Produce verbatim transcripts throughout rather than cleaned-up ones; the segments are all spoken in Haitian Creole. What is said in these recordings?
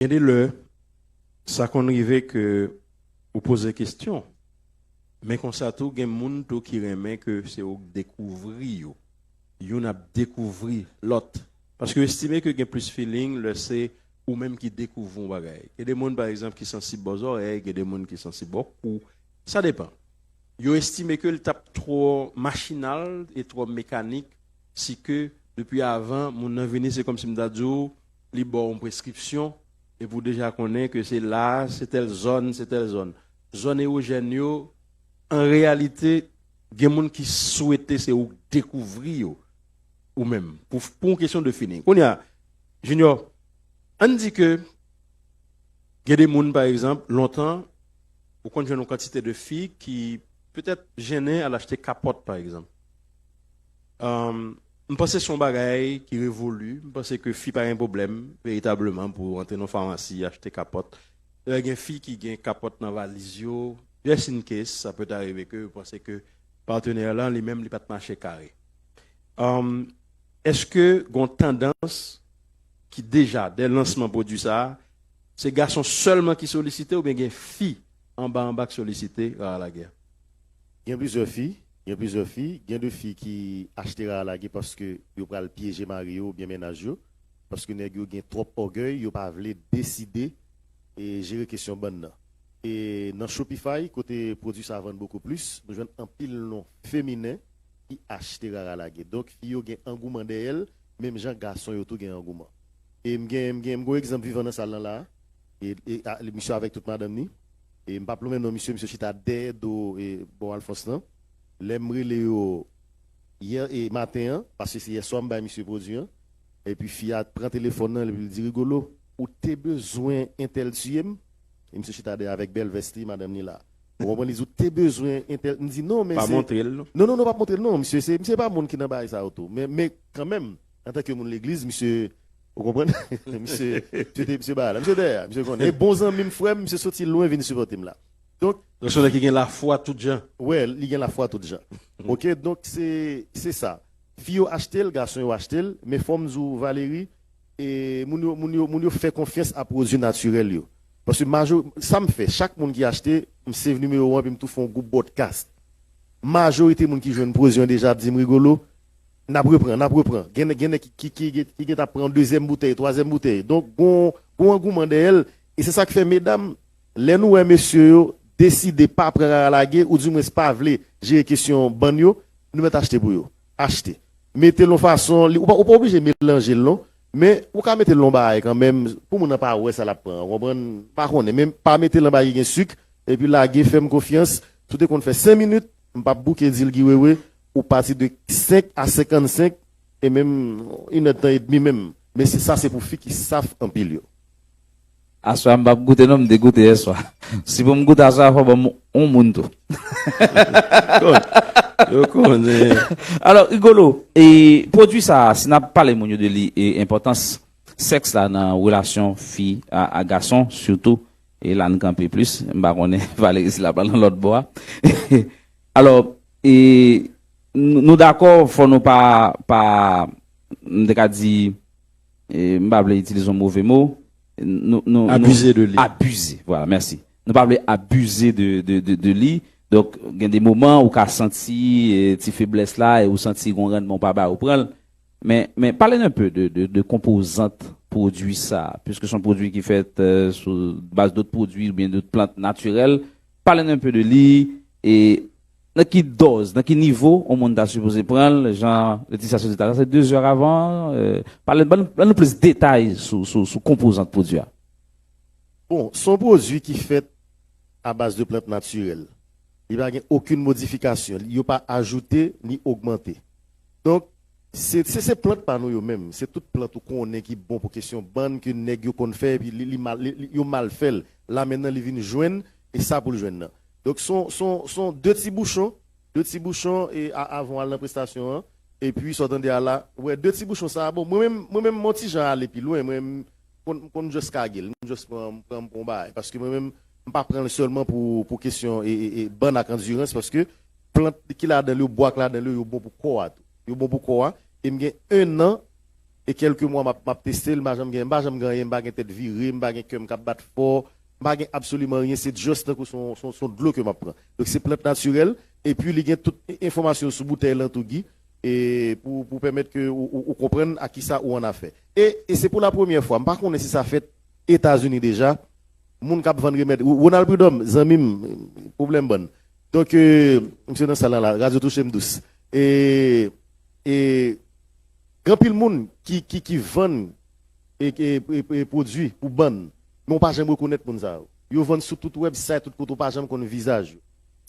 Gen de lè, sa konn rive ke ou poze kesyon, men konsa tou, gen moun tou ki renmen ke se ou k dekouvri yo. Youn ap dekouvri lòt. Paske yo estime ke gen plis feeling lè se ou menm ki dekouvri yon bagay. Gen de moun, pa egzanp, ki sansib bò zòrèy, gen de moun ki sansib bò kou. Sa depann. Yo estime ke l t ap twò machinal e twò mekanik si ke depi avan moun nan vini, se kòmsi m ta di w, li ba w yon preskripsyon epi w deja konnen ke se la, se tèl zòn, se tèl zòn. Zòn ewojèn yo, an reyalite, gen moun ki swete se ou k dekouvri yo ou menm, pou, pou yon kesyon de feeling. Kounye a, Junior, ann di ke gen de moun, pa egzanp, lontan, ou konn jwenn yon kantite de fi ki petèt jennen al achte kapòt, pa egzanp. Um, m panse se yon bagay ki revoli. M panse ke fi pa gen pwoblèm veritableman pou antre nan yon famasi achte kapòt. Lè gen fi ki gen kapòt nan valiz yo, just in case, sa pèt arive ke yo panse ke patnè lan li menm li pa t mache kare. Um, èske gen yon tandans ki deja, dè lansman pwodui sa a, se gason sèlman ki solisite oubyen gen fi anba anba k solisite Rara Lagè? Gen plizyè fi, gen plizyè fi, gen de fi ki achte Rara Lagè paske yo pral pyeje mari yo oubyen mennaj yo, paske nèg yo gen twòp ògèy, yo pa vle deside e jere kesyon bann nan. E nan Shopify, kote pwodui sa vann bokou plis, nou jwenn anpil non feminen ki achte Rara Lagè. Donk, fi yo gen angouman dèyè l, menm jan gason yo tou gen angouman. E m gen, m gen, m gen yon egzanp vivan nan sal lan la. E, e a, misye avèk tout madanm ni. E m p ap lonmen non misye, misye chita dèyè do e bò Alphonse lan. Lè m rele yo yè e maten an, paske se yèswa m bay misye pwodui an. Epi fi a pran telefòn nan, epi l di, Rigolo, ou te bezwen entèl tiye m? E misye chita dèyè avèk bèl vès li, madanm ni la. Ou konprann? Li di, ou te bezwen entèl. M di, non, men Pa se. Montre l, non. Non, non, non, p ap montre l, non. Misye, se, misye pa moun ki nan bagay sa yo tou. Men, men kanmenm, antanke moun legliz, misye, ou konprann? Misye, misye te, misye bagay la. Misye dèyè, misye konnen. E bon zanmi m, frè m, misye soti lwen vin sipòte m la. Donk, Donk, se yon nèg ki gen lafwa tout jan. Wè, li gen lafwa tout jan. Ok, donk se se sa. Fi yo achte l, gason yo achte l, men fò m di w, Valery, e moun yo, moun yo, moun yo fè konfyans a pwodui natirèl yo. Paske majo, sa m fè, chak moun ki achte, m save nimewo an, epi m tou fè yon gwoup broadcast. Majorite moun ki jwenn pwodui an deja ap di m, Rigolo, n ap repran, n ap repran. Gen, gen nèg ki, ki, ki, ki gen t ap pran dezyèm boutèy, twazyèm boutèy. Donk, gon, gon angouman dèyè l. E se sa k fè, medam, lè nou wè mesye yo deside pa pran Rara Lagè, oudimwens pa vle jere kesyon bann yo, nou mèt achte pou yo. Achte. Mete l yon fason, li, ou pa, ou pa oblije melanje l non, men ou ka mete l yon bagay kanmenm, pou moun nan pa wè sa l ap pran, ou konprann? Pa konnen, men pa mete l yon bagay ki gen sik, epi lage, fè m konfyans, si w te konn fè senk minit, m p ap bouke di l Guy Wewe, ou pati de senk a senkannsenk, e menm inèdtan edmi menm. Men se sa, se pou fi ki saf anpil yo. Aswè a m p ap goute non, m te goute yèswa. Si pou m goute aswè a, fò ban m yon moun tou. Yo konnen. Alò, Rigolo, e pwodui sa a, si n ap pale moun yo de li, e enpòtans sèks la nan relasyon fi a, a gason, sitou, e la n kanpe plis, m pa konnen Valery si l ap pral nan lòt bò a. Alò, e, nou, nou dakò, fò nou pa, pa, m te ka di, e, m pa vle itilize yon move mo, nou, nou, nou Abize de li. Abize, vwala, mèsi. Nou pa vle abize de, de, de, de li. Donk, gen de moman ou ka santi, e, ti feblès la, e ou santi gon randman ou pa bay, ou pran l. Men, men pale n un peu de, de, de konpozant pwodui sa, puisque se yon pwodui ki fèt, euh, sou baz dòt pwodui oubyen dòt plant natirèl. Pale n un peu de li, e nan ki dòz, nan ki nivo yon moun ta sipoze pran l, jan Leticia sot di talè, se de zè avan, euh, pale, ban nou, ban nou plis detay sou, sou, sou konpozant pwodui a. Bon, se yon pwodui ki fèt a baz de plant natirèl. Li pa gen okenn modifikasyon. Yo pa ajoute ni ogmante. Donk, se, se, se plant pa nou yo menm. Se tout plant ou konnen ki bon pou kesyon bann ke nèg yo konn fè, epi li, li mal, li, li, yo mal fè l. La mentnan, li vin jwenn, e sa pou l jwenn nan. Donk, se yon, se yon, se yon de ti bouchon, de ti bouchon, e a, avan w al nan prestasyon an, epi sa w tande a la, wè, de ti bouchon sa a, bon, mwen menm, mwen menm, m on ti jan ale pi lwen, mwen menm, m konn, m konn just kage l, m just pran, m pran, m pran yon bagay, paske mwen menm, m pa pran l sèlman pou, pou kesyon, e, e, e, bann ak andirans, paske plant ki ladan l yo, bwa k ladan l yo, yo bon pou kò a tou. Yo bon pou kò a. E m gen en an, Se kèlke mwa m ap, m ap teste l, m pa janm gen, m pa janm gen anyen, m pa gen tèt vire, m pa gen kè m k ap bat fò, m pa gen absoliman anyen, se just tankou se yon, se yon, se yon dlo ke m ap pran. Donk se plant natirèl, epi li gen tout e, enfòmasyon sou boutèy lan tou, Guy, e pou, pou pèmèt ke ou, ou, ou konprann a kisa ou an afè. E, e se pou la premyè fwa, m pa konnen si sa fèt Etazini deja, moun k ap vann remèd. Ronald Prud'homme, zanmi m, pwoblèm bann. Donk, e, misye nan sal la, la, radyo touche m dous. E, e, gen anpil moun ki, ki, ki vann e, e, e, e pwodui pou bann, men w pa janm rekonèt moun sa yo. Yo vann sou tout website, tout kote, w pa janm konn vizaj yo.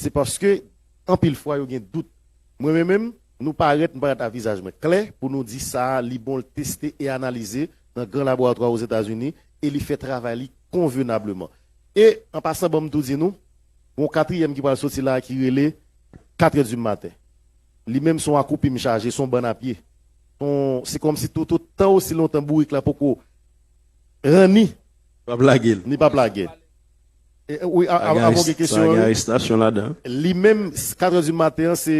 Se paske, anpil fwa, yo gen dout. Mwen menm, menm, nou parèt, m parèt a vizaj mwen klè pou nou di sa a, li bon, l teste e analize nan gran laboratwa Ozetazini e li fè travay li konvenableman. E, an pasan, ban m tou di nou, gen yon katriyèm ki pral soti la a ki rele katrè di maten. Li menm se yon akwoupi m chaje, se yon bann a pye. Se yon, se kòmsi tout otan osi lontan bourik la poko ranni, p ap lage l. Li p ap lage l. E, e, wi, a, a, avan w gen kesyon an, wi. Sa gen arestasyon ladan. Li menm, katrè di maten an, se,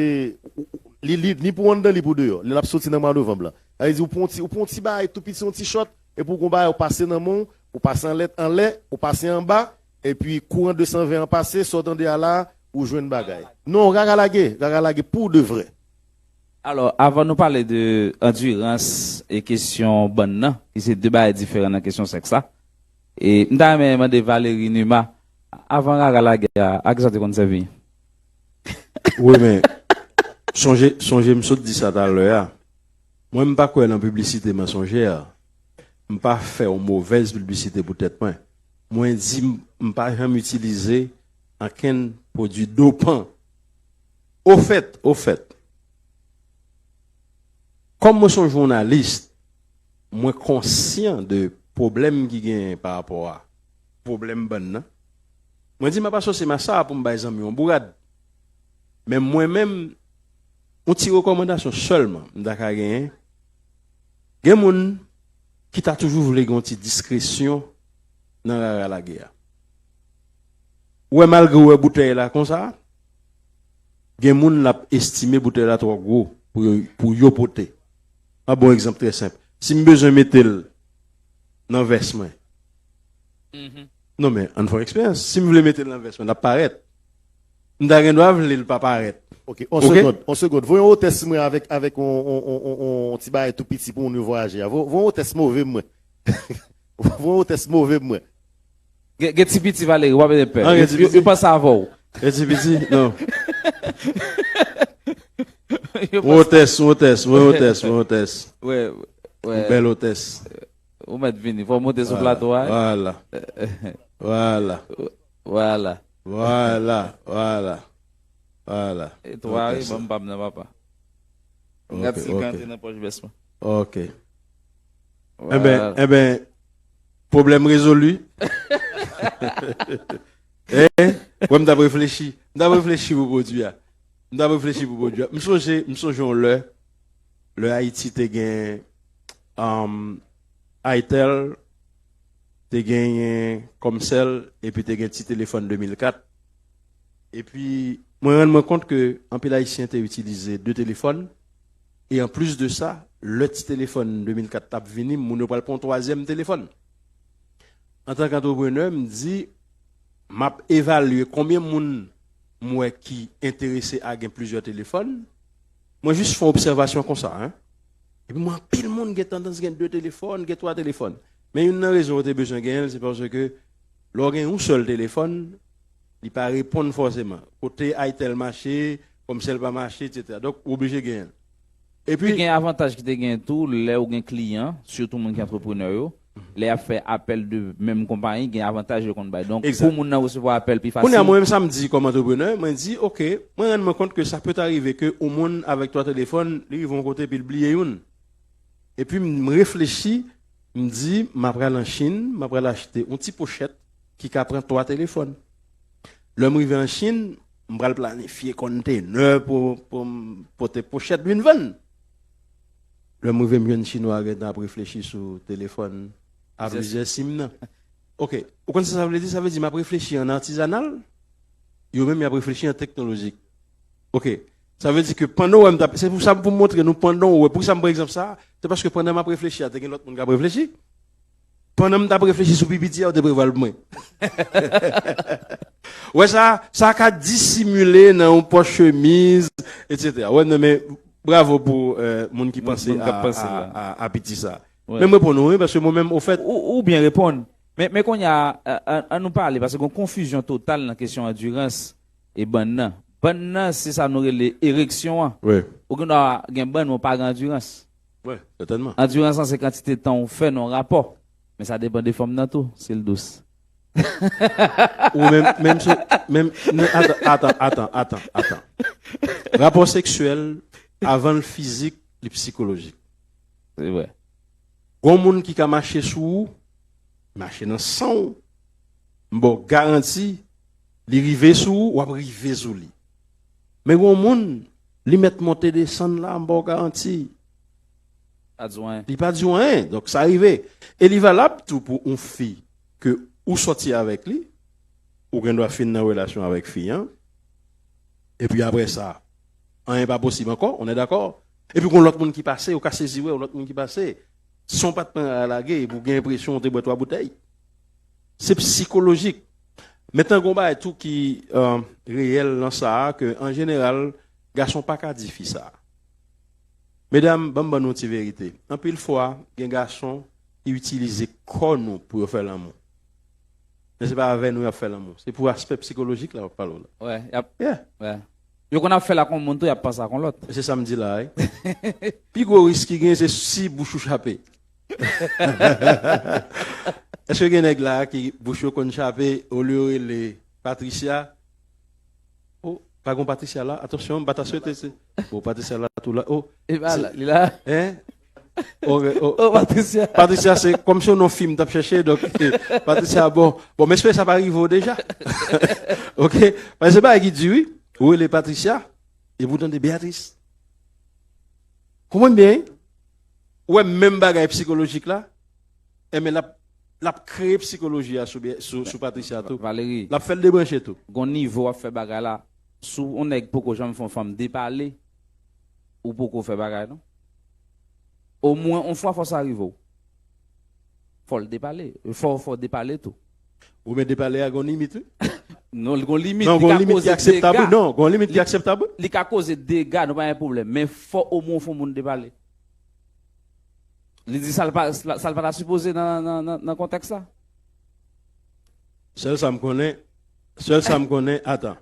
li, li, ni pou anndan, li pou deyò. Lè l ap soti nan mwa novanm lan. Sa vle di, ou pran yon ti, ou pran yon ti bagay tou piti, yon ti shot, epi w gon bagay, ou pase nan men w, ou pase anlè, anlè, ou pase anba, epi kouran de san ven an pase, sa w tande a la, ou jwenn bagay. Non, rara lage, rara lage pou de vrè. Alò, avan nou pale de andirans e kesyon bann nan, ki se de bagay diferan nan kesyon sèks la, e m ta renmen mande Valery Numa, avan rara lage a, a kisa w te konn sèvi? Wi, men, sonje, sonje m sot di sa talè a. Mwen, m pa kwè nan piblisite mansonjè. M pa fè yon movèz piblisite pou tèt mwen. Mwen di, m, m pa janm itilize ankenn pwodui dopan. Ofèt, ofèt, kòm mwen se yon jounalis, mwen konsyan de pwoblèm ki genyen pa rapò a pwoblèm bann nan. Mwen di m ap asosye m a sa pou m bay zanmi yon bourad. Men mwen menm, yon ti rekòmandasyon sèlman m ta ka genyen. Gen moun ki ta toujou vle gen yon ti diskresyon nan rara lage a. Ou wè, malgre w wè boutèy la konsa, gen moun l ap estime boutèy la twò gwo pou yo, pou yo pote. M ap ba w yon egzanp trè senp. Si m bezwen mete l nan vès mwen, non, men, ann fè yon eksperyans. Si m vle mete l nan vès mwen, l ap parèt. M ta gen dwa vle l pa parèt. Ok, on segond, on segond. Voye yon otès mwen avèk, avèk on, on, on, on, on ti bagay tou piti pou moun yo vwayaje a. Vo-, voye yon otès move mwen. Voye yon otès move mwen. Gen, gen ti piti, Valery, w ap gen pè. Yo, yo, yo panse avè w. Gen ti piti? Non. Yo panse. Yon otès, yon otès, yon otès, yon otès. Wè, wè. Yon bèl otès. Ou mèt vini. Fò w monte sou plato a, wi. Vwala. Vwala. Vwala. Vwala, vwala. Vwala. E twa, wi, ban m pa m nan, papa. M gad si l ka antre nan pòch vès mwen. Ok. Enben, enben, pwoblèm rezoli. Hein? Wè, m t ap reflechi. M t ap reflechi pou pwodui a. M t ap reflechi pou pwodui a. M sonje, m sonje yon lè, lè Ayiti te gen, um, Itel, te genyen Comcel, epi te gen ti telefòn de mil kat. Epi, mwen rann mwen kont ke anpil Ayisyen te itilize de telefòn. E anplis de sa, lè ti telefòn de mil kat t ap vini, moun yo pral pran yon twazyèm telefòn. Antanke antreprenè, m di, m ap evalye konbyen moun m wè ki enterese a gen plizyè telefòn. Mwen jis fè yon obsèvasyon konsa, en. Epi m wè anpil moun gen tandans gen de telefòn, gen twa telefòn. Men youn nan rezon yo te bezwen genyen l, se paske lè w gen yon sèl telefòn, li pa reponn fòseman. Kote Itel mache, Comcel pa mache, etsetera. Donk, ou oblije genyen l. Epi gen avantaj ki te genyen tou, lè ou gen kliyan, sitou moun ki antreprenè yo, lè y ap fè apèl de menm konpayi, gen avantaj yo konn bay. Donk, pou moun nan resevwa apèl pi fasil. Kounye a, mwen menm sa m di kòm antreprenè, mwen di, oke, mwen rann mwen kont ke sa pèt arive ke yon moun avèk twa telefòn, li rive yon kote epi l bliye youn. Epi m reflechi, m di, m ap pral an Chin, m ap pral achte yon ti pochèt ki ka pran twa telefòn. Lè m rive an Chin, m pral planifye konntenè pou, pou m pote pochèt vin vann. Lè m rive, m jwenn Chinwa a gentan ap reflechi sou telefòn a plizyè sim nan. Ok, ou konn sa sa vle di? Sa vle di m ap reflechi an atizanal, yo menm y ap reflechi an teknolojik. Ok, sa vle di ke pandan w wè m t ap, se pou sa, pou m montre nou, pandan w wè, poukisa m pran egzanp sa, Se paske pandan m ap reflechi a, te gen lòt moun k ap reflechi. Pandan m t ap reflechi sou pipiti a, yo te prevwa l pou mwen. Wè sa, sa ka disimile nan yon pòch chemiz, etsetera. Wè, non, men bravo pou euh, moun ki panse a, a, a, a piti sa. Wè. Men m reponn ou, wi, paske mwen menm, ofèt, ou, ou byen reponn. Men, men kounye a, an, an, an nou pale, paske gen yon konfizyon total nan kesyon andirans e bann nan. Bann nan, se sa nou rele ereksyon an. Wi. Ou gen dwa gen bann, men w pa gen andirans. Wi, sètènman. Andirans lan, se kantite tan ou fè nan yon rapò. Men sa depann de fanm nan tou, si l dous. Ou menm, menm si, menm, non, atan, atan, atan, atan, atan. Rapò seksyèl, avan l fizik, li psikolojik. Se vre. Gon moun ki ka mache sou ou, mache nan san w, m ba w garanti, li rive sou ou, w ap rive sou li. Men gon moun, li mèt monte desann la, m ba w garanti. Pa di w anyen. Li pa di w anyen. Donk, sa rive. E li valab tou pou yon fi ke ou sòti avèk li, ou gen dwa fin nan relasyon avèk fi an, epi apre sa, anyen pa posib ankò, on est d'accord? Epi gon lòt moun ki pase, ou ka sezi wè, yon lòt moun ki pase, san w pa t pran lage, epi w gen enpresyon w te bwè twa boutèy. Se psikolojik. Mentnan, gon bagay tou ki euh, reyèl nan sa a, ke an jeneral, gason pa ka di fi sa. Medam, ban m ban nou ti verite. Anpil fwa, gen gason ki itilize kò nou pou yo fè lanmou. Men se pa avè nou y ap fè lanmou. Se pou aspè psikolojik la w ap pale w la. Wè, y ap, yeah, wè. Yo konn ap fè l ak yon moun tou, y ap panse ak yon lòt. E se sa m di la, wi. Pi gwo risk ki gen, se si bouch ou chape. Èske gen nèg la ki bouch yo konn chape, olye yo rele Patricia? Oh, pa gon Patricia la. Atansyon, m pa ta swete se. Bon, Patricia la tou la. Oh, e pa la, li la. Hein? Oh, oh, oh, Patricia. Patricia, se kòm se yon non fim t ap chèche, donk Patricia, bon. Bon, m espere sa pa rive w deja. Ok? Paske se bagay ki di, wi. Ou rele Patricia, epi w tande Beatrice. Konprann byen, wi. Ou wè menm bagay psikolojik la, enben l ap, l ap kreye psikoloji a sou, sou, sou Patricia tou. Valery, l ap fè l debranche tou. Gon nivo w ap fè bagay la, si yon nèg poko janm fè yon fanm depale, ou poko fè bagay non. Omwen yon fwa fò sa rive w. Fò l depale. Fò, fò depale tou. Ou men depale a gon limit, wi. Non, li gon limit. Non, gon limit ki akseptab, wi. Non, gon limit ki akseptab, wi. Li ka koze dega, nou pa gen pwoblèm. Men fò omwen w fè yon moun depale. Li di sa l pa, sa l pa ta sipoze nan, nan, nan, nan kontèks la. Sèl sa m konnen, sèl sa m konnen, atan.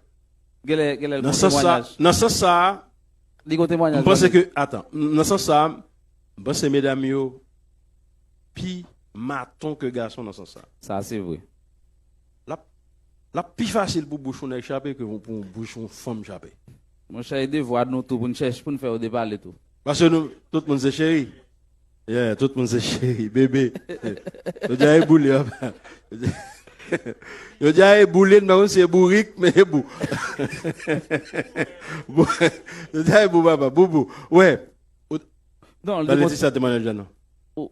Genlè, genlè l gon temwayaj. Nan sans sa, nan sans sa, li gon temwayaj, m panse ke, atan, nan sans sa, m panse medam yo pi maton ke gason nan sans sa. Sa se vre. L ap, l ap pi fasil pou bouch yon nèg chape ke pou, pou bouch yon fanm chape. Monchè, e devwa nou tou pou n chèche, pou n fè yo depale tou. Paske nou, tout moun se cheri. Yeah, tout moun se cheri, bebe. Yo di a e boule, papa. Yo di a e boule, m pa konn si e bourik, men e bou. Bou-, yo di a e bou, papa, boubou. Wè. Ou, non, li Talenti sa temwayaj la, non. Ou,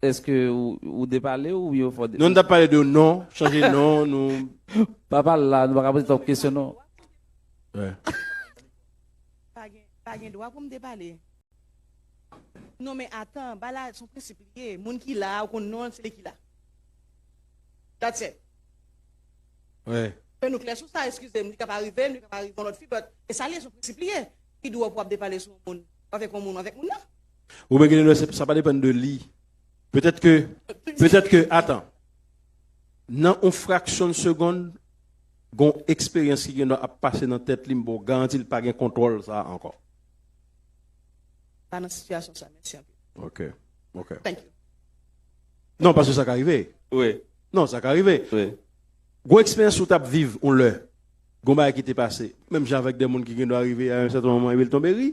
èske ou, ou depale ou yo fò de- Non, nou t ap pale de non, chanje non, nou. Pa pale la, nou pa ka poze twòp kesyon, non. Wè. Pa gen, pa gen dwa pou m depale. Non, men atan, bagay la, se yon prensip li ye. Moun ki la a, ou konn non l, se li ki la. That's it. Wi. Fè nou klè sou sa, eskize m, li ka pa rive m, li ka pa rive yon lòt fi, but e sa li ye, se yon prensip li ye. Ki dwòl pou w ap depale sou yon moun, avèk yon moun, avèk moun nan. Ou men gen lè, se, sa pa depann de li. Petèt ke, petèt ke, atan, nan yon fraksyon de segonn, gon eksperyans ki gen dwa ap pase nan tèt li, m ba w garanti l pa gen kontwòl sa a ankò. Pa nan sitiyasyon sa, mèsi anpil. Ok, ok. Thank you. Non, paske sa ka rive. Wi. Non, sa ka rive. Wi. Gon eksperyans ou t ap viv yon lè, gon bagay ki te pase, menm jan avèk de moun ki gen dwa rive a yon sèten moman, epi l tonbe ri.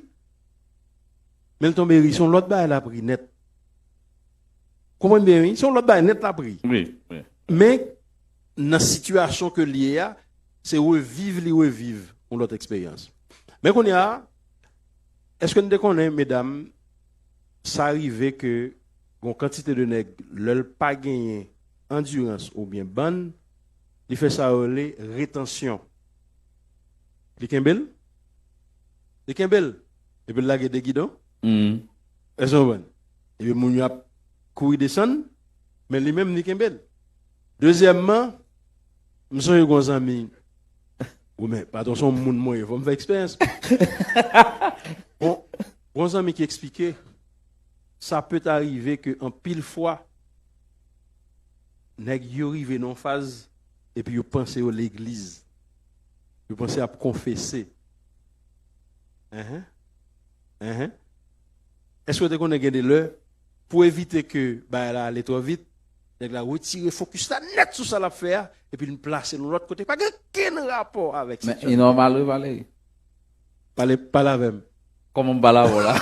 Men l tonbe ri, se yon lòt bagay l ap ri nèt. Konprann byen, wi. Se yon lòt bagay nèt l ap ri. Wi, wi. Men, nan sitiyasyon ke l ye a, se reviv li reviv yon lòt eksperyans. Men kounye a, èske n te konnen, medam, sa rive ke gon kantite de nèg, lè l pa genyen andirans oubyen bann, li fè sa yo rele retansyon. Li kenbe l? Li kenbe l. Epi l lage de gidon? Mm. Èske w konprann? Epi moun yo ap kouri desann, men li menm li kenbe l. Dezyèmman, m sonje gon zanmi, ou men, patwon se yon moun mwen ye, fò m fè eksperyans. Gon, gon zanmi ki eksplike, sa peut arriver ke anpil fwa, nèg yo rive nan yon faz, epi yo panse yo legliz. Yo panse y ap konfese. Enhen. Enhen. Èske w te konnen gen de lè, pou evite ke bagay la ale twò vit, nèg la retire fokis la nèt sou sa l ap fè a, epi l plase l yon lòt kote, pa gen okenn rapò avèk sitiyasyon? Men, e nòmal wi, Valery. Pale, pale avè m. Kòman m pale avè w la?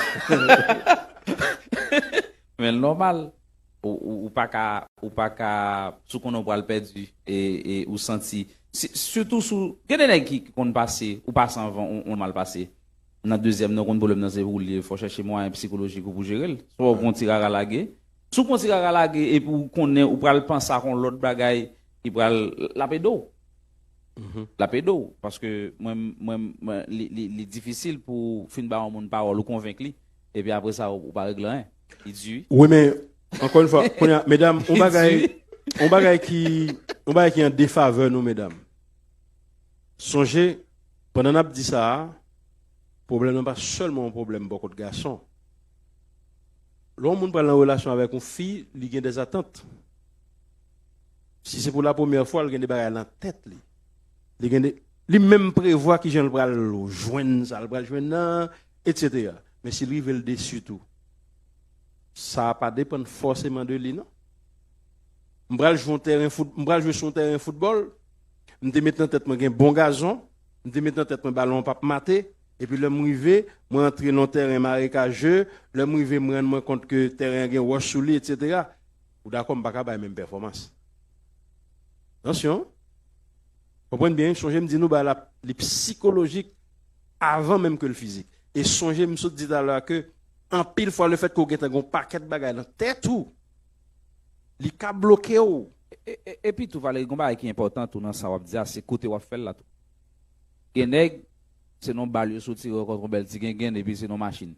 Men l nòmal. Ou, ou, ou pa ka, ou pa ka, si w konnen w pral pèdi, e, e ou santi, si, sitou sou, gen de nèg ki, ki konn pase, ou pase anvan, ou, ou mal pase. Nan dezyèm nan, ou konn pwoblèm nan se pou ou l ye, fò w chèche mwayen sikolojik ou pou jere l. Swa w pran ti rara lage. Si w pran ti rara lage epi w konnen ou pral panse ak yon lòt bagay ki pral, l ap ede w. L ap ede w. Paske mwen, mwen, mwen, li, li, li difisil pou w fin ba yon moun pawòl, ou konvenk li, epi apre sa, ou, ou pa regle anyen. Li di wi. Wi, men, ankò yon fwa, kounye a, medam, yon bagay, yon bagay ki, yon bagay ki an defavè nou, medam. Sonje, pandan n ap di sa a, pwoblèm nan pa sèlman yon pwoblèm bò kot gason. Lè yon moun pral nan relasyon avèk yon fi, li gen dèzatant. Si se pou la premyè fwa, li gen de bagay nan tèt li. Li gen de, li menm prevwa kijan l pral jwenn sa l pral jwenn nan, etsetera. Men si l rive l desi tou, sa pa depann fòseman de li, non. M pral jwe yon tèren fout, m pral jwe sou yon tèren foutbòl, m te met nan tèt mwen gen bon gazon, m te met nan tèt mwen balon an p ap mate, epi lè m rive, mwen antre nan yon tèren marekaje, lè m rive, m rann mwen kont ke tèren an gen wòch sou li, etsetera. Ou dakò, m pa ka bay menm pèfòmans. Atansyon. Konprann byen, sonje m di nou bagay la, li sikolojik avan menm ke l fizik. E sonje, m sot di talè a ke anpil fwa, lefètke w gentan gen yon pakèt bagay nan tèt ou, li ka bloke w. E, e, epi tou, Valery, gon bagay ki enpòtan tou nan sa w ap di a, se kote w ap fè l la tou. Gen nèg, se nan bal yo sot tire yo kont yon bèl ti gengenn, epi se nan machin.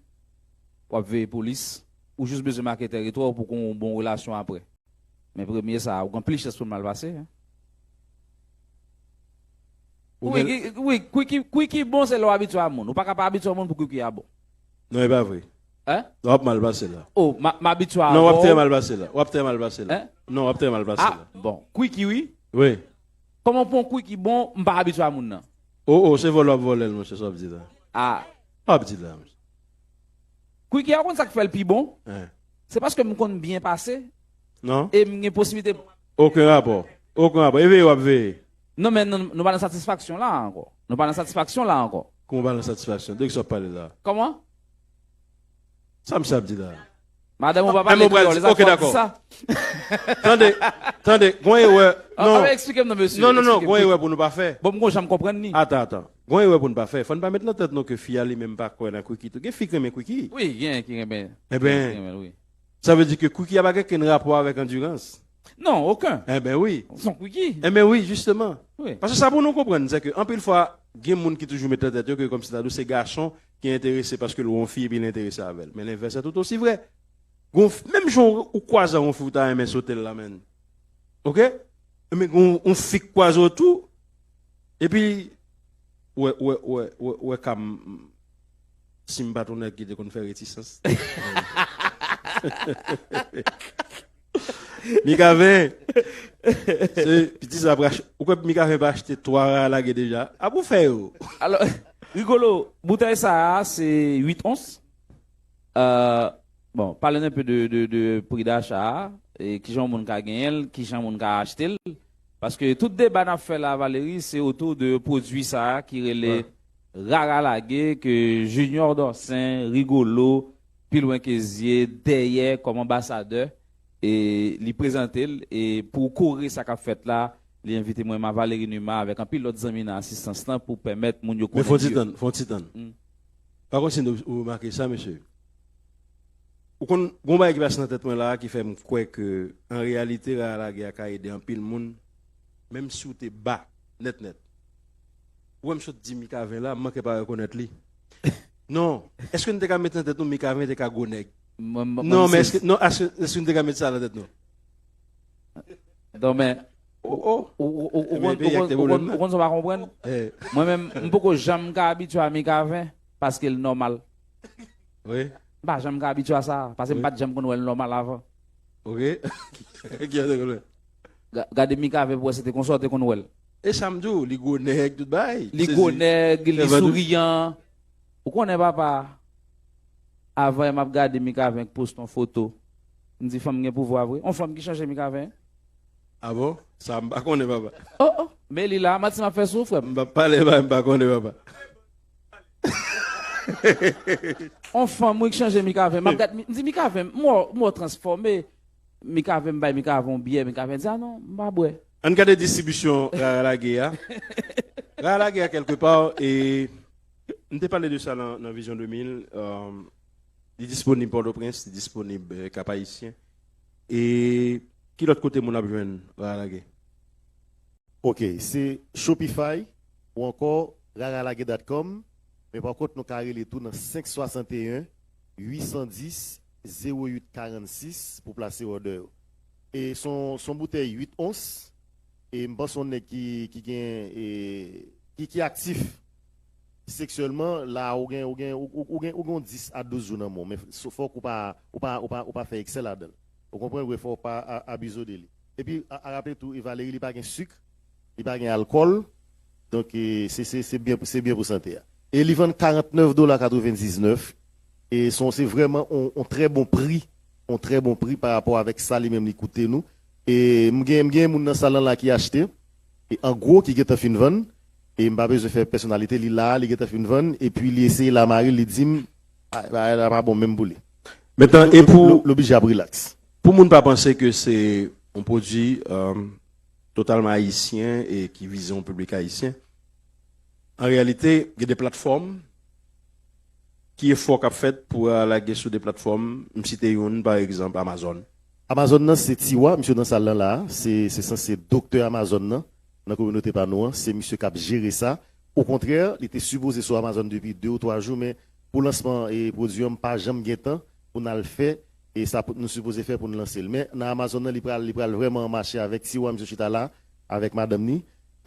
W ap veye polis, ou jis bezwen make tèritwa w pou w gen yon bon relasyon apre. Men premye sa a, ou gen plis chans pou l mal pase, en. Ou wi, gen ki- wi, kwiki, kwiki bon se lè w abitye a moun. Ou pa ka pa abitye a moun pou kwiki a bon. Non, e pa vre. Hein? W ap mal pase la. Oh, ma, m abitye a Non, w ap trè mal pase la. W ap trè mal pase la. Hein? Non, w ap trè mal pase Ah, la. Bon, kwiki wi. Wi. Kòman pou yon kwiki bon, m pa abitye a moun nan? Oh, oh, se vòlè w ap vòlè l, monchè, sa w ap di la. Ah. W ap di la, monchè. Kwiki a, ou konn sa k fè l pi bon? Hein. Se paske m konn byen pase. Non. E m gen posiblite. Okenn rapò. Okenn rapò. E veye w ap veye. Non, men nou, nou pa nan satisfaksyon la ankò. Nou pa nan satisfaksyon la ankò. Kòman w pa nan satisfaksyon? De kisa w ap pale la? Kòman? Sa misye ap di la? Madanm ou pa pale kreyòl, e sa k fè w ap di sa? Tande, tande, gon erè. Ah, non. Ah, eksplike m non, mesye. Non, non, non, eksplike m. Gon erè pou nou pa fè. Bon, m gon jan m konprann li. Ata, ata. Gon erè pou n pa fè. Fò n pa met nan tèt nou ke fi a li menm pa kwè nan kwiki tou. Gen fi k renmen kwiki. Wi, gen ki renmen. Gen ki renmen l, wi. Sa vle di ke kwiki a pa gen kenn rapò avèk andirans. Non, okenn. Enben wi. Se yon kwiki. Enben wi, jisteman. Wi. Paske sa pou nou konprann, se ke anpil fwa, gen moun ki toujou met nan tèt yo ke kòmsi ta di w se gason ki enterese paske l wè yon fi epi l enterese avè l. Men lenvès la tout osi vrè. Gon f-, menm jan w, ou kwaze ak yon fi ou ta renmen sote l la, menn. Oke? Men gon yon fi k kwaze w tou, epi, wè, wè, wè, wè, wè ka m, si m pa t yon nèg ki te konn fè retisans. Mikaven, se piti sa ap ach-, ou kwè Mikaven pa achte twa rara lage deja? A pou fè yo. Alò, Rigolo, boutèy sa a, se uit ons. Euh, bon, pale n enpe de, de, de pri dacha a, e kijan yon moun ka genyen l, kijan yon moun ka achte l. Paske tout deba n ap fè la, Valery, se otou de pwodui sa a ki rele Wi. Rara Lage, ke Junior Dorcin, Rigolo, pi lwen ke zye, dèyè, kòm anbasadè, e li prezante l, e pou kore sa k ap fèt la, li envite mwen, Valery Numa, avèk anpil lòt zanmi nan asistans lan pou pèmèt moun yo konnen. Men fon ti tann, fon ti tann. Hmm. Pa konn si nou, ou remake sa, mesye. Ou konn, gon bagay ki pase nan tèt mwen la a ki fè m kwè ke, an reyalite, rara lage a ka ede anpil moun, menm si w te ba, nèt, nèt. Ou wè m sot di Mikaven la, m manke pa rekonèt li. Non, èske n te ka met nan tèt nou Mikaven te ka gwo nèg? Mwen, mwen, Non, mwen men se èske, non, èske, èske nou te ka met sa nan tèt nou? Non, men, Oh, oh. ou, ou, ou, ou Ebyen, konn, peyi ou a konn, te ou konn, pwoblèm ou la. konn sa w pa konprann? Eh. Mwen menm, m poko janm ka abitye a Mikaven, paske l nòmal. Wi. M pa janm ka abitye a sa, paske m Wi. pa t janm konn wè l nòmal avan. Ok. Ki jan te konn wè? Ga-, gade Mikaven pou wè se te konsa w te konn wè l. E sa m di w, li gwo nèg, tout bagay. Li Sezi. gwo nèg, li Sèvant. souriyan. Ou konnen papa, avan m ap gade Mikaven k poste yon foto, m di fanm gen pouvwa vre. Yon fanm ki chanje Mikaven. Ah bon? Sa m pa konnen, papa. Oh, oh, men li la, manti m ap fè sou ou, frè m. M pa pale, ba, m pa konnen, papa. On fanm, wi, k chanje Mikaven. M ap gad, m di Mikaven, m wè, m wè w transfòme. Mikaven, m bay Mikaven yon byè, Mikaven di, ah non, m pa bwè. Ann gade distribisyon Rara Lage a. Rara Lage a, kèlke pa, e, m te pale de sa nan, nan Vizyon de mil, euh, li disponib Pòtoprens, li disponib, euh, Kap Ayisyen. E ki lòt kote moun ap jwenn Rara Lage? Ok, se Shopify ou ankò raralage dot com, men pa kont nou ka rele tou nan senk swasanteyen, uit san dis, zewo uit karannsis pou plase òdè yo. E son, son boutèy uit ons, e m panse yon nèg ki, ki gen, e, ki, ki aktif seksyèlman, la ou gen, ou gen, ou, ou, ou gen, ou gen yon dis a douz jou nan men w, men so, fòk ou pa, ou pa, ou pa, ou pa fè eksè ladan l. Ou konprann, wi, fò w pa a-, abize w de li. Epi, a, a raple tou, e Valérie, li pa gen sik, li pa gen alkòl. Donk, e, se, se, se byen, se byen pou sante a. E li vann karantnèf dola katrevendiznèf. E se, se vrèman on, on trè bon pri, on trè bon pri pa rapò avèk sa li menm li koute nou. E m gen, m gen moun nan sal lan la ki achte, e an gwo ki gentan fin vann, e m pa bezwen fè pèsonalite, li la, li gentan fin vann, epi li eseye lamare, li di m, a, bagay la pa bon menm pou li. Mentnan, e pou, l, l oblije ap rilaks. Pou moun pa panse ke se yon pwodui, euh, totalman ayisyen e ki vize yon piblik ayisyen, an reyalite, gen de platfòm, ki efò k ap fèt pou lage sou de platfòm, m site youn, pa egzanp, Amazon. Amazon nan se Tiwa, misye nan sal lan la, se, se sanse doktè Amazon nan, nan kominote pa nou an, se misye k ap jere sa. Okontrè, li te sipoze sou Amazon depi de ou twa jou, men pou lansman e pwodui an, m pa janm gen tan pou n al fè, e sa pou, nou sipoze fè pou n lanse l. Men nan Amazon nan, li pral, li pral vrèman mache avèk Tiwa, misye chita la, avèk madanm ni.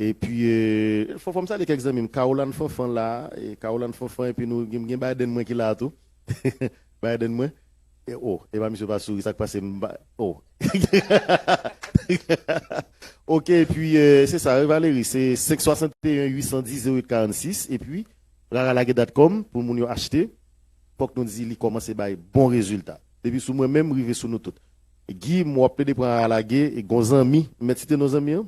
Epi, e, fò, fò m salye kèk zanmi m, Caroline Fanfan la, e, Caroline Fanfan, epi nou gen, gen Biden mwen ki la tou. Biden mwen. E, oh, e pa misye pa souri, sa k pase m ba, oh. Ok, epi, e, se sa, wi, Valérie, se senk swasanteyen, uit san dis, zewo uit karannsis, epi raralage dot com pou moun yo achte. Fòk nou di li kòmanse bay bon rezilta. Depi sou mwen menm, rive sou nou tout. Guy, m wè w ap plede pran Rara Lage, e gon zanmi, m mèt site non zanmi an?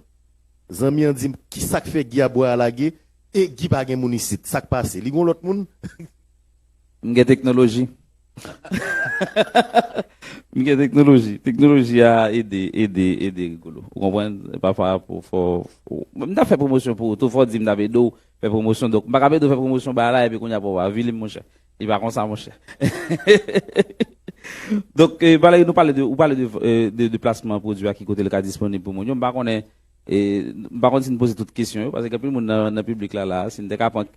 Zanmi an di m, kisa k fè Guy ap bwè Rara Lage, e Guy pa gen moun isit? Sa k pase? Li gon lòt moun? M gen teknoloji. M gen teknoloji. Teknoloji a ede, ede, ede Rigolo. Ou konprann? Pafwa, pou, fò, fò, m ta fè pwomosyon pou ou tou, fò w di m t ap ede w fè pwomosyon. Donk, m pa ka ede w fè pwomosyon bagay la, epi kounye a pou w avili m, monchè. Li pa konsa, monchè. Donk, e, pale, nou pale de, ou pale de, e, de, de plasman pwodui a, ki kote l ka disponib pou moun yo. M pa konnen, e, m pa konn si n poze tout kesyon yo, paske gen anpil moun nan, nan piblik la, la, si n te ka pran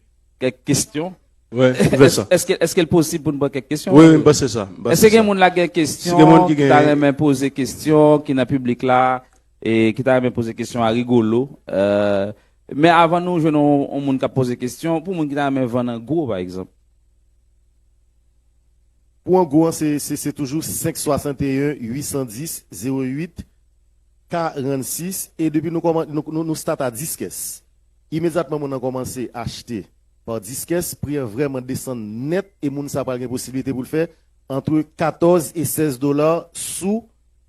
kèk kesyon. Wi, nou fè sa. Èske, èske, èske l posib pou n pran kèk kesyon? Wi, wi, m panse sa. M panse sa. Èske gen moun la gen kesyon, ki ta renmen poze kesyon, ki nan piblik la, e ki ta renmen poze kesyon a Rigolo? E, men avan nou jwenn yon, yon moun k ap poze kesyon, pou moun ki ta renmen vann an gwo, pa egzanp. Pou an gwo an, se, se, se toujou senk swasanteyen, uit san dis, zewo uit, karannsis, e depi nou kòman-, nou, nou, nou start a dis kès. Imedyatman moun nan kòmanse achte pa dis kès, pri an vrèman desann nèt, e moun sa pral gen posiblite pou l fè antre katòz e sèz dola sou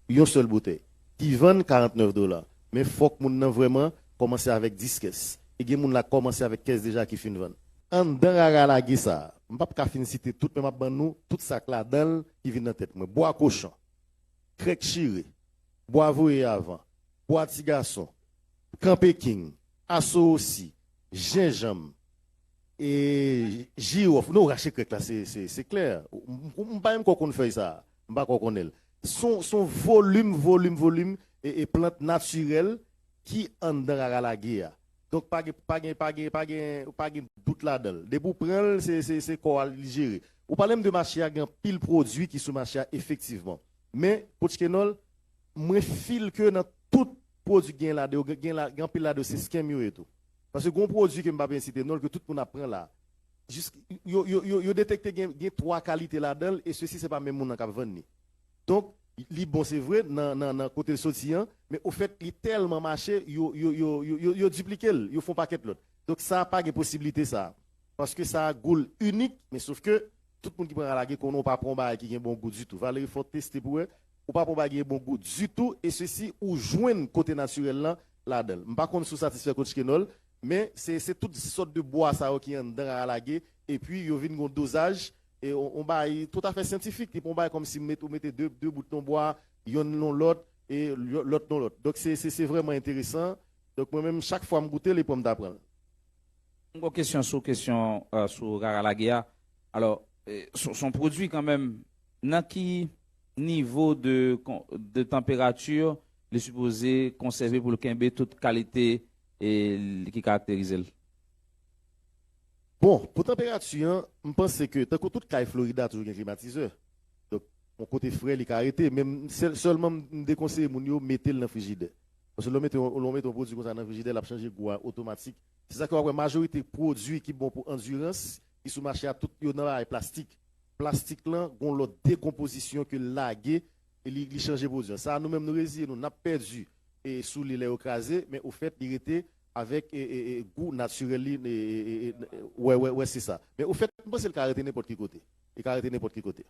yon sèl boutèy, ki vann karantnèf dola. Men fòk moun nan vrèman kòmanse avèk dis kès. E gen moun la k kòmanse avèk kès deja ki fin vann. Anndan Rara Lage sa a, m p ap ka fin site tout, men m ap ban nou tout sa k ladan l ki vin nan tèt mwen. Bwa kochon, krèk chire, bwa voye avan, bwa ti gason, kanpe king, asowosi, jenjanm, e, jiwòf. Non, rache krèk la, se, se, se klè. M, m, m pa menm kwè w konn fèy sa a. M pa kwè w konnen l. Se yon, se yon volim, volim, volim, e, e plant natirèl ki anndan Rara Lage a. Donk, pa gen, pa gen, pa gen, pa gen, pa gen dout ladan l. Depi w pran l, se, se, se kò a li jere. Ou pale m de mache a, gen anpil pwodui ki sou mache a efektivman. Men, Coach Kenol, mwen feel ke nan tout pwodui ki gen ladan yo, gen, gen la, gen anpil ladan yo se scam yo ye tou. Paske gen yon pwodui ke m p ap ensite non l ke tout moun ap pran la. Jis, yo, yo, yo, yo detekte gen, gen twa kalite ladan l e sesi se pa menm moun nan k ap vann li. Donk, li bon se vre nan, nan, nan kote l soti an, men ofèt li tèlman mache, yo, yo, yo, yo, yo, yo diplike l, yo fè yon pakèt lòt. Donk sa pa gen posiblite sa. Paske sa gou l inik, men sof ke tout moun ki pran ralage konnen w pa pran yon bagay ki gen bon gou ditou. Valery fò teste pou wè, ou pa pran yon bagay ki gen bon gou ditou, e sesi ou jwenn kote natirèl lan ladan l. M pa konn si w satisfè Coach Kenol, men se, se tout sòt de bwa sa yo ki anndan ralage, epi yo vin gen yon dozaj, e yon, yon bagay toutafè syantifik. Li pa yon bagay kòmsi met, ou mete de, de bout nan bwa, yonn nan lòt, e lò- lòt nan lòt. Donk se, se, se vrèman enteresan. Donk mwen menm, chak fwa m goute l, e pran m ta pran l. Yon kesyon sou kesyon, euh, sou rara lage a. Alò, eh, se se yon pwodui kanmenm, nan ki nivo de, kon- de tanperati li sipoze konsève pou l kenbe tout kalite e, ki karakterize l? Bon, pou tanperati an, m panse ke tankou tout kay Florida toujou gen klimatizè. Donk, yon kote fre li ka rete, men m- sèl- sèlman m dekonseye moun yo mete l nan frijidè. Paske lè w mete yon- lè w mete yon pwodui konsa nan frijidè, l ap chanje gou a otomatik. Se sa ke w ap wè majorite pwodui ki bon pou andirans, ki sou mache a, tout yo nan bagay plastik. Plastik lan, gon lòt dekonpozisyon ke l lage, e li, li chanje pwodui an. Sa a, nou menm nou reziye nou, n ap pèdi e sou li lè yo kraze, men ofèt li rete avèk e, e, e, gou natirèl li, e, e, e, e, wè, wè, wè, se sa. Men ofèt, m panse l ka rete nenpòt ki kote. Li ka rete nenpòt ki kote.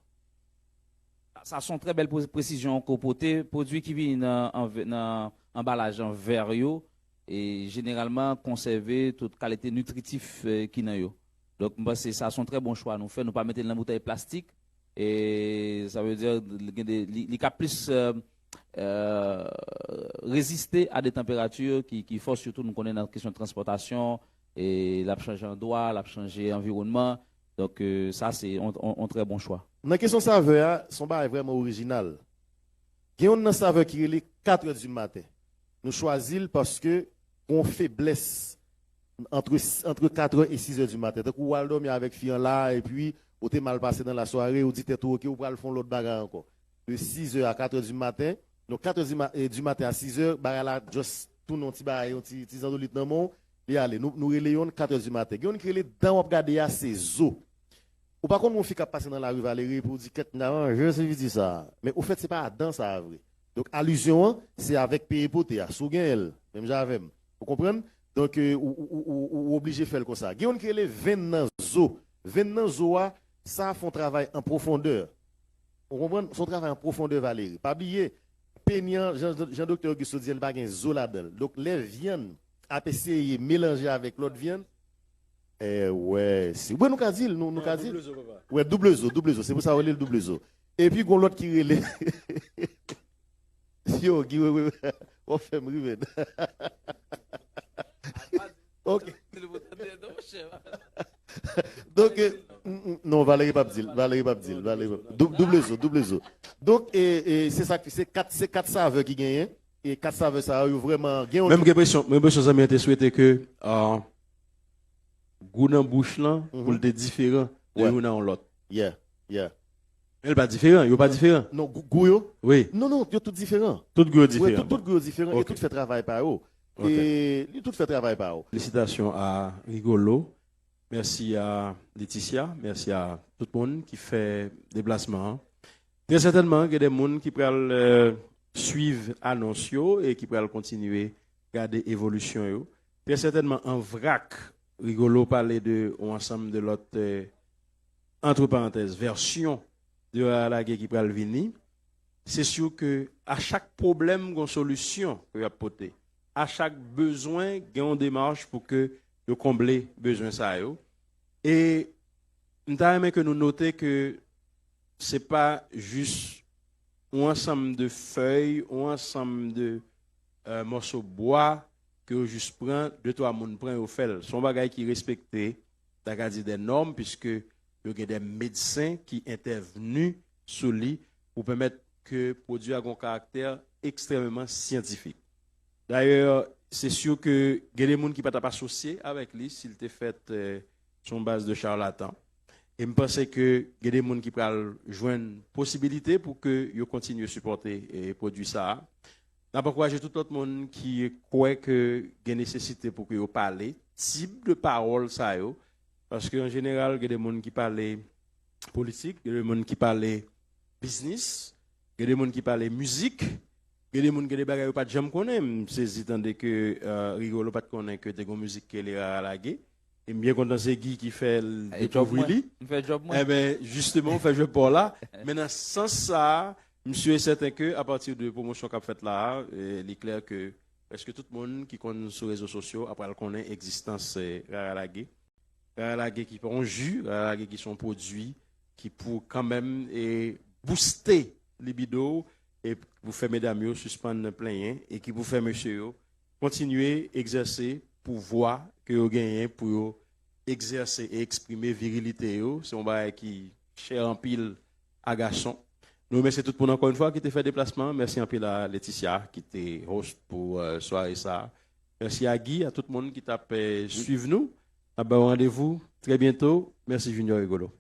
Sa se yon trè bèl pre- presizyon ke w pote. Pwodui ki vini nan, anvè- nan anbalaj an vè yo, e jeneralman konsève tout kalite nitritif eh, ki nan yo. Donk, m panse sa se yon trè bon chwa nou fè. Nou pa mete l nan boutèy plastik. E sa vle di, gen de, li, li ka plis eh, eh, reziste a de tanperati ki, ki fò, sitou nou konnen nan kesyon transpòtasyon, e l ap chanje andwa, l ap chanje anviwònman. Donk, eh, sa se yon, yon, yon trè bon chwa. Nan kesyon savè a, se yon bagay vrèman orijinal. Gen youn nan savè ki rele katrè di maten. Nou chwazi l paske gon feblès antre, antre katrè e sizè di maten. Tankou w al dòmi avèk fi an la, epi ou te mal pase nan lasware, ou di tèt ou, oke, ou pral fè yon lòt bagay ankò. De sizè a katrè di maten, non, katrè di, ma- eh, di maten a sizè, bagay la just tounen yon ti bagay, yon ti, ti zandolit nan men w, li ale. Nou, nou rele youn katrè di maten. Gen youn ki rele dan w ap gade a, se zo. Ou pa konn yon fi k ap pase nan lari Valery epi w di kèt m ta manje se figi sa a. Men ofèt se pa dan sa a vre. Donk alizyon an se avèk peye pote a. Si w genyen l, menm jan avè m. Ou konprann? Donk eh, ou, ou, ou, ou, ou oblije fè l konsa. Gen youn ki rele venn nan zo. Venn nan zo a, sa fè yon travay an pwofondè. Ou konprann? Se yon travay an pwofondè Valery. Pa bliye, peni an, jan, jan doktè Augusto di a, li pa gen zo ladan l. Donk lè vyann ap eseye melanje avèk lòt vyann, eh, wè, si, wè, nou ka di l, nou, nou ka di l. Wè, double zo, double zo. Se pou sa yo rele l double zo. Epi gon lòt ki rele Yo, Guy, wi, wi, w ap fè m ri, men. Ok. Donk, eh, mm, mm, non, Valery p ap di l, Valery p ap di l, Valery p ap, dou- double zo, double zo. Donk, eh, eh, se sa, se kat, se kat savè ki genyen, e kat savè sa yo, yo vrèman gen yon. Men m gen enpresyon, m gen enpresyon zanmi an te swete ke ah, gou nan bouch lan, pou l te diferan de youn a yon lòt. Yeah, yeah. Men l pa diferan, yo pa diferan. Non, gou, gou yo? Wi. Non, non, yo tout diferan. Tout gou yo diferan. Wi, tout, tout gou yo diferan e tout fè travay pa yo. E li tout fè travay pa yo. Felisitasyon a Rigolo. Mèsi a Leticia. Mèsi a tout moun ki fè deplasman an. Trè sètènman, gen de moun ki pral eh, swiv anons yo e ki pral kontinye gade evolisyon yo. Trè sètènman, an vrak, Rigolo pale de yon ansanm de lòt, eh, antre parantèz, vèsyon de Rara Lage ki pral vini. Se si ke a chak pwoblèm, gen yon solisyon ke y ap pote. A chak bezwen, gen yon demach pou ke yo konble bezwen sa yo. E m ta renmen ke nou note ke se pa jis yon ansanm de fèy, yon ansanm de eh, mòso bwa ke yo jis pran, de twa moun pran yo fè l. Se yon bagay ki respekte, ta ka di de nòm, piske yo gen de medsen ki entèvni sou li pou pèmèt ke pwodui a gen yon karaktè ekstrèmeman syantifik. Dayè, se si ke gen de moun ki pa t ap asosye avèk li si l te fèt eh, sou yon baz de charlatan. E m panse ke gen de moun ki pral jwenn posibilite pou ke yo kontinye sipòte e pwodui sa a. N ap ankouraje tout lòt moun ki kwè ke gen nesesite pou ke yo pale tip de pawòl sa yo, paske an jeneral, gen de moun ki pale politik, gen de moun ki pale biznis, gen de moun ki pale mizik, gen de moun, gen de bagay yo pa t janm konnen. M sezi tande ke uh, Rigolo pa t konnen ke te gon mizik ke le Rara Lage. E m byen kontan se Guy ki fè l dekouvri li. M fè djòb mwen. Eben, jisteman, ou fè djòb pa w la. Men nan sans sa a, m si e sèten ke apati de pwomosyon k ap fèt la a, eh, li klè ke prèske tout moun ki konn sou rezo sosyo ap pral konnen egzistans eh, Rara Lage. Rara Lage ki pa yon ji, Rara Lage ki se yon pwodui ki pou kanmenm e booste libido w e pou fè medam yo sispann plenyen e ki pou fè mesye yo kontinye egzèse pouvwa ke yo genyen pou yo egzèse e eksprime virilite yo. Se yon bagay ki chè anpil a gason. Nou remèsye tout moun ankò yon fwa ki te fè deplasman. Mèsi anpil a Leticia ki te host pou uh, sware sa. Mèsi a Guy, a tout moun ki t ap eh, swiv nou. N ap ba w randevou trè byento. Mèsi Junior Rigolo.